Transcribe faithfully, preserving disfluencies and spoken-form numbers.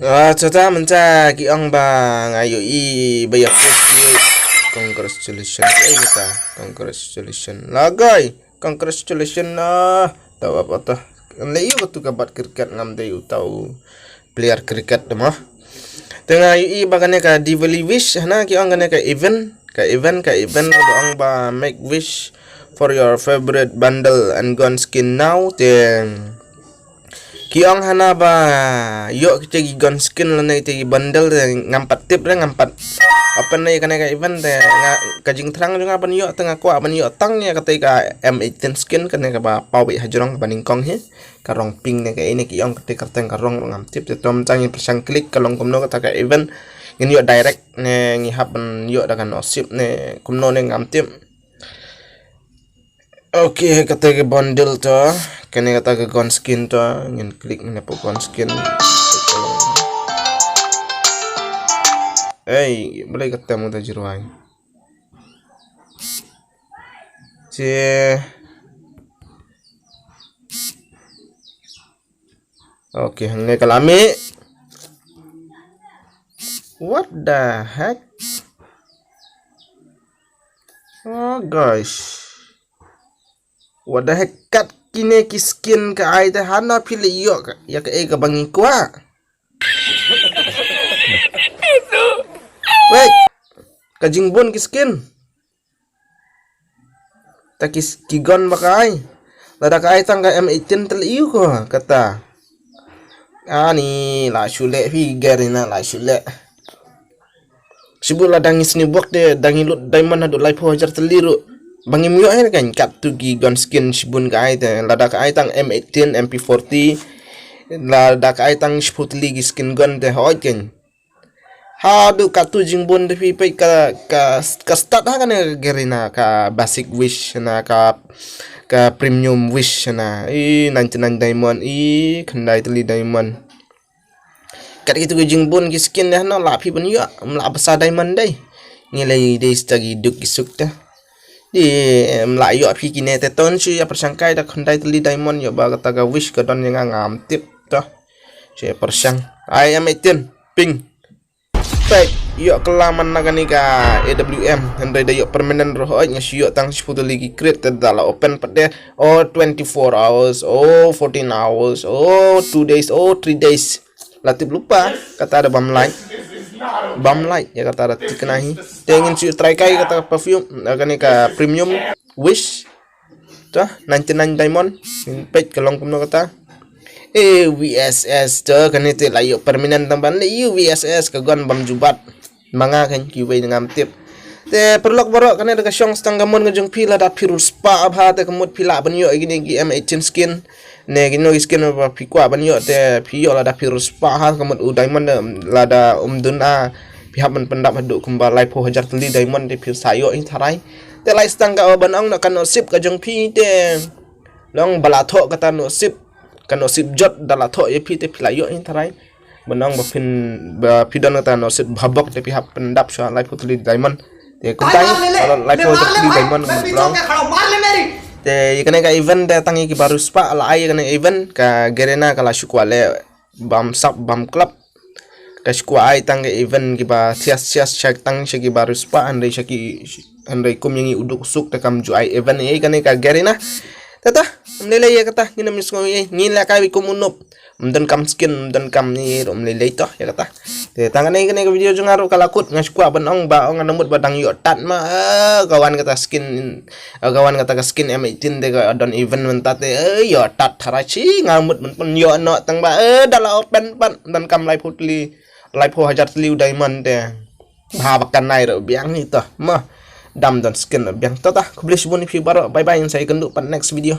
Ah, tata mynta ki ong ba nga ïohi ba ïa post ïa. Congratulations. Eh, kata. Congratulations. Lagoi. Congratulations. Ah, tawa apa ta. Ngan leh ïa katu ka bat cricket ngam dei uta u player cricket te mo. Te nga ïohi ba kane ka Diwali wish, hana ki ong kane ka event, ka event, ka event ba ong ba make wish for your favorite bundle and gun skin now. Te ki ong hana ba ïoh kita ki gun skin lane kita ki bundle te ngam pat tip re, ngam pat open ne kane ka event te nga, ka jingthrang jong nga ban ïoh te nga kwah ban ïoh tang ïa kata ka M eighteen skin kane kaba paw beit hajrong kaba nyngkong hi. Ka rong pink ne kaei ne ki ong kata ka kyrteng ka rong ruh ngam tip te tom tang ïa pyrshang klik ka long kumno kata ka event. Ngin ïoh direct ne ngi hap ban ïoh da ka nusip ne kumno ne ngam tip. Okay, kata ka bundle to, kane kata ka gun skin to, ngin klik ne hapoh gun skin. Ei, balei kata mo ta jirwai. Che. Okay, hangne ka la mih. What the heck? Oh gosh. What the heck, kat kine ki skin ka ai te hana phi leh ïoh ka, ïa kaei kaba ngi kwah. Wait. Ka jingbun ki skin. Ta ki s-, ki gun ba ka ai. Lada ka ai tang ka M eighteen te leh ïa ko kata. Ani la shu leh phi Garena la shu leh. Shibun lada ngi sniewbok te da ngi lut diamond haduh laiphew hajar tylli ruh. Ba ngim ïoh hi kan kat tu ki gun skin shibun ka ai te lada ka ai tang M eighteen, M P forty. Lada ka ai tang shiphew tylli ki skin gun te hoi kan. Haduh katu jingbun te phi peit ka, ka, ka start ha kane ka Garena ka basic wish na ka, ka premium wish na. I ninety-nine diamond, i khyndai tylli diamond. Kat kitu ki jingbun ki skin dei hano lah phi ban ïoh, ym lah basa diamond dei. Ngi lei dei sta ki duk ki suk te. Di ym lah ïoh phi kine te ton shu ïa pyrshang kai da khyndai tylli diamond ïoh ba kata ka wish ka don ïa nga ngam tip to. Shu ïa pyrshang. Ai M eighteen pink. Peit, ïoh kylla man na kane ka A W M, hynrei da ïoh permanent ruh hooid nga shu ïoh tang shiphew tylli ki crate te da la open pat de, oh twenty-four hours, oh fourteen hours, oh two days, oh three days. La tip lypa, kata da bam lait. Bam lait, ïa kata da thikna hi. Te ngin shu try kai kata ka perfume, eh, kane ka premium wish. To, ninety-nine diamond. Ngin peit ka long kumno kata. Eh, V S S to, kane te la ïoh permanent tang ban leh ïoh V S S ka gun bam jubat. Ma nga kan kiwei ngam tip. Te paralok baroh kane da ka shong stang ka mon ka jong phi lada phi riewspah bha te ka mut phi lah ban ïoh ïa kine ki M eighteen skin. Ne kino ki skin ba phi kwah ban ïoh te phi ïoh lada phi riewspah ha ka mut u diamond de lada um duna phi hap ban pyndap haduh kumba laiphew hajar tylli diamond te phi sa ïoh hi tharai. Te lai stang ka ban ong na ka nusip ka jong phi te. Long ba la thoh kata nusip, ka nusip jot da la thoh ïa phi te phi la ïoh hi tharai. Ban ong ba phin, ba phi don kata nusip bhabok te phi hap pyndap sha laiphew tylli diamond. Te kumta hi, laiphew hajar tylli diamond long. Te ïa kane ka event te tang ïa kiba riewspah la ai ïa kane event ka Garena ka la shu kwah leh bam sap bam club. Ka shu kwah ai tang ka event kiba thias thias sha tang sha kiba riewspah hynrei sha ki hynrei kum ïa ngi u duk suk te kam ju ai event ïa kane ka Garena. Tata, ym lei lei ïa kata, ngin ym sngew ïa, ngin leh kai kum u noob. Ym don kam skin, ym don kam ni, ym lei lei to ïa kata. Te tang kane kane ka video jong nga ruh ka la kut nga shu kwah ban ong ba ong nga mut ba dang ïoh tat ma, eh, ka wan kata skin, eh, ka wan kata ka skin M eighteen te ka don event mynta te, eh, ïoh tat tharai shi nga mut ban pynïoh noh tang ba, eh, da la open pat, ym don kam laiphew tylli, laiphew hajar tylli u diamond te. Bha ba kan nai ruh biang hi to. Mo. Dam don skin ruh biang to ta. Khublei shibun ïa phi baroh. Bye bye, ngin sa ïakynduh pat next video.